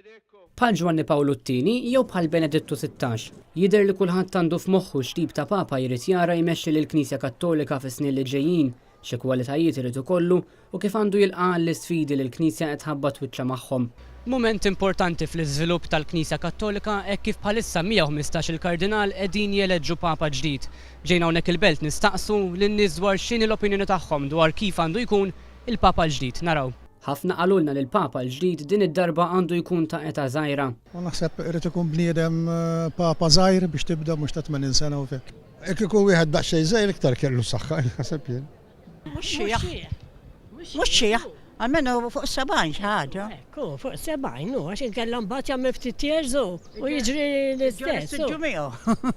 Bħal Ġwanni Pawlu t-Tieni jew bħal Benedittu 16. Jidher li kulħadd għandu f'moħħu x'tip ta' Papa jrid jara jmexxi lill-Knisja Kattolika fis-snin li ġejjin, xi kwalitajiet irid ikollu u kif għandu jilqa' għall-isfidi li l-Knisja qed tħabbat wiċċha magħhom. Mument importanti fl-iżvilupp tal-Knisja Kattolika hekk kif bħalissa 115 il-Kardinal qegħdin jeleġġu Papa ġdid. Ġejna hawnhekk il-Belt nistaqsu lin-nies dwar x'inhi l-opinjoni tagħhom dwar kif għandu jkun il-Papa l-ġdid. Naraw. Ħafna qalulna li l-Papa l-ġdid din id-darba għandu jkun ta' età żgħira. U naħseb irid ikun bniedem Papa żgħir biex tibda mhux ta' 80 sena u fek. Kieku wieħed daqsxejn żgħir iktar kellu saħħa naħseb jien. Mhux xiħ. Mhux xiħ, almenu fuq 70 xi ħaġa. Ekku, fuq 70 hu, għax inkella mbagħad jagħmel ftit years u jiġri l-istess.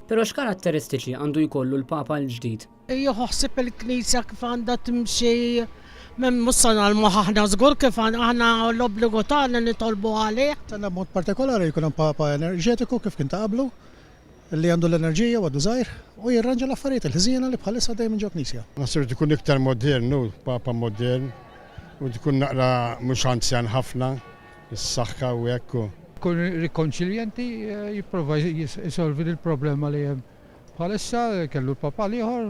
Però x'karatteristiċi għandu jkollu l-Papa l-ġdid? Jieħu ħsieb il-Knisja kif għandha timxi, mhux se ngħallmuh aħna żgur kif aħna l-obbligu tagħna nitolbu għalih. Tenna b'mod partikolari jkun hemm Papa enerġetiku kif kien ta' qablu, li għandu l-enerġija u għadu żgħir, u jirranġa l-affarijiet il-ħżiena li bħalissa għaddejja minn ġo Knisja. Naħseb irid ikun iktar modern hu, Papa modern, u jrid ikun naqra mhux anzjan ħafna, is-saħħa u hekk u. Ikun rikonċiljenti, jipprova jsolvi l-problema li hemm Bħalissa kellu l-Papa l-ieħor,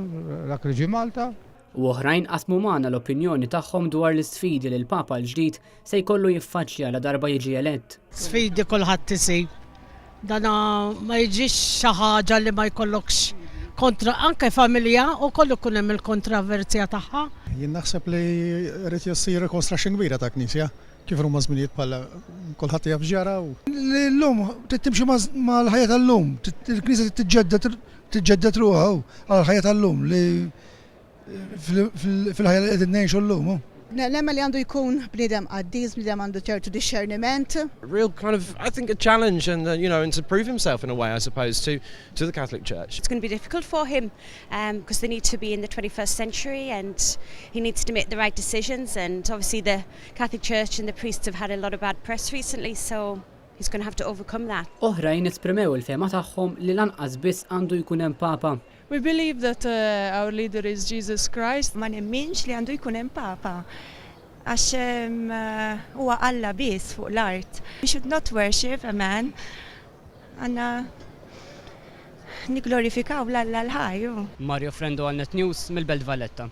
dak li ġie Malta. U oħrajn qasmu magħna l-opinjoni tagħhom dwar l-isfidi li l-Papa l-ġdid se jkollu jiffaċċja ladarba jiġi elett. Sfidi kulħadd isib. Dan ma jiġix xi ħaġa li ma jkollokx kontra anke familja wkoll ikun hemm il-kontraversja tagħha. Jien naħseb li jrid issir reconstruction kbira ta' knisja. Kif inhuma ż-żminijiet bħala kulħadd jaf x'ġara u. Li llum trid timxi mal-ħajja tal-lum, il-Knisja trid tiġġedded tiġġedded ruħha għall-ħajja tal-lum li fil-ħajja li qegħdin ngħixu llum. Nemmen li għandu jkun bniedem qaddis, bniedem għandu ċertu dixxerniment. Real kind of, I think a challenge and you know and to prove himself in a way I suppose to to the Catholic Church. It's going to be difficult for him because they need to be in the 21st century and he needs to make the right decisions and obviously the Catholic Church and the priests have had a lot of bad press recently so he's going to have to overcome that. Oħrajn esprimew il-fehma tagħhom li lanqas biss għandu jkun hemm Papa. We believe that our leader is Jesus Christ. Ma nemminx li għandu jkun hemm Papa għax huwa Alla biss fuq l-art. We should not worship a man. Għandna nigglorifikaw 'l Alla l-ħaj. Mario Frendo għal Net News mill-Belt Valletta.